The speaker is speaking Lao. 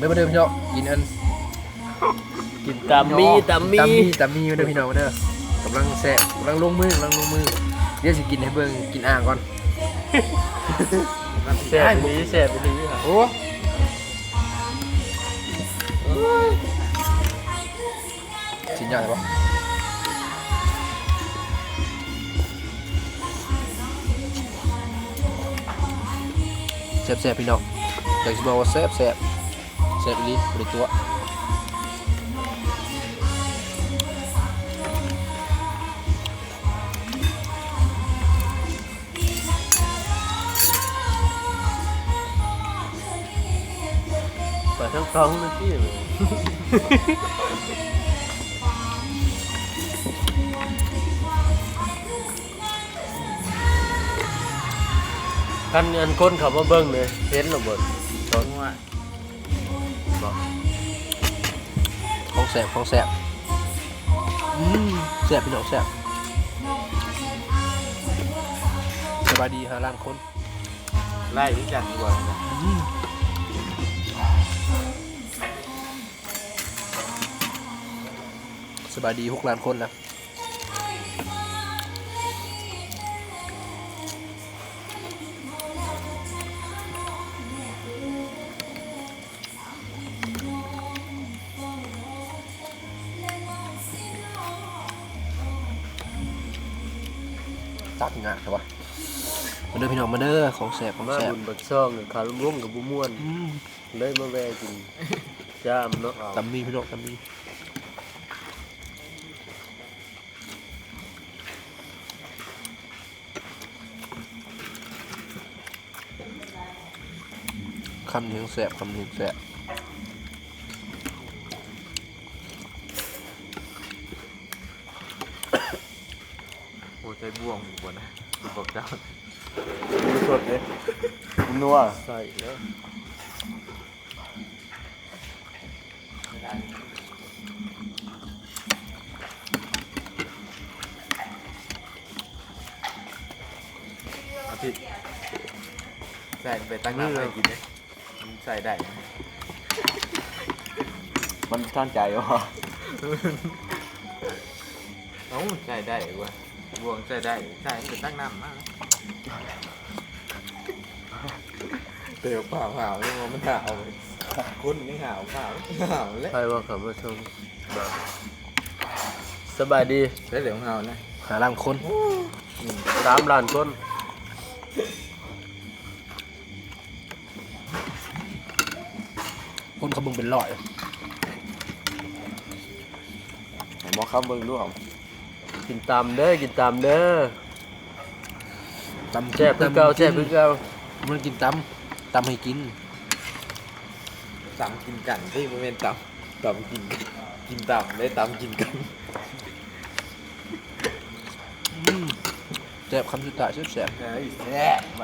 ເດີ ມາເດີພີ່ນ້ອງ ກິນອັນ ກິນຕຳໝີ່ ຕຳໝີ່ ຕຳໝີ່ ຕຳໝີ່ ມາເດີພີ່ນ້ອງ ມາເດີ. ກຳລັງແຊບ ກຳລັງລົງມື ກຳລັງລົງມື. ດຽວຊິກິນໃຫ້ເບິ່ງ ກິນອ່າງກ່ອນ. ແຊບອີ່ຫຼີ ແຊບອີ່ຫຼີ. ໂອ້ ຊິຍາກບໍ່? ແຊບໆ ພີ່ນ້ອງ ຢາກຊິບອກວ່າແຊບໆ ແຊບອີ່ຫຼີ ບໍ່ໄດ້ຕົວະ. ໄປທັງສອງນາທີເລີຍ. ຄັນອັນຄົນເຂົ້າມາເບິ່ງນີ້ ເຫັນແລ້ວບໍ່? ສອງ ຂອງແຊບ ຂອງແຊບ. ອືມ ແຊບ ພີ່ນ້ອງ ແຊບ. ສະບາຍດີຫ້າລ້ານຄົນ ໄລ່ຄືກັນຢູ່ບໍ່? ອືມ ສະບາຍດີຫົກລ້ານຄົນລະ. ຕັກຍາກແທ້ວະ. ມາເດີພີ່ນ້ອງ ມາເດີ ຂອງແຊບ ຂອງແຊບ. ມາບຸນປາກຊ່ອງ ຄາລົມວົງກໍບໍ່ມ່ວນ ອືມ ເລີຍມາແວ່ກິນຈາມເນາະ. ຕຳໝີ່ພີ່ນ້ອງ ຕຳໝີ່. ຄຳນີ້ແຊບ ຄຳນີ້ແຊບ. ໂອ້ ໃສ່ບ່ວງຢູ່ບໍ່ນະ ຄືພວກເຈົ້າ. ມັນສົດເດ້ ມັນນົວ. ໃສ່ແລ້ວ. ອາທິດ ໃສ່ໄປຕັກນ້ຳໃຫ້ກິນເດ້. ມັນໃສ່ໄດ້ ມັນທັນໃຈບໍ່? ເອົ້າ ໃສ່ໄດ້ວະ ບ່ວງໃສ່ໄດ້ ໃສ່ໄປຕັກນ້ຳມາ. ແຕ່ວ່າພາວໆ ຍັງວ່າມັນຫາວ ຄົນຍັງຫາວ ພາວຫາວແຫຼະ. ໃຜວ່າເຂົາມາຊົມ ສະບາຍດີ ໃຊ້ເລື່ອງຂອງເຮົານະ ຫ້າລ້ານຄົນ ໂອ້ ສາມລ້ານຄົນ ຄົນເຂົາເບິ່ງເປັນຮ້ອຍ. ໃຫ້ໝໍຄຳເບິ່ງດູ ເອົາ ກິນຕຳເດີ ກິນຕຳເດີ. ຕຳ ແຊບຄືເກົ່າ ຕຳ ແຊບຄືເກົ່າ. ມັນກິນຕຳ ຕຳໃຫ້ກິນ ຕຳກິນກັນຕິ ບໍ່ແມ່ນຕຳ ຕຳກິນ ກິນຕຳເດ້ ຕຳກິນກັນ. ອືມ ແຊບ ຄຳສຸດທ້າຍແຊບໆ. ເອີຍ ແຊບ.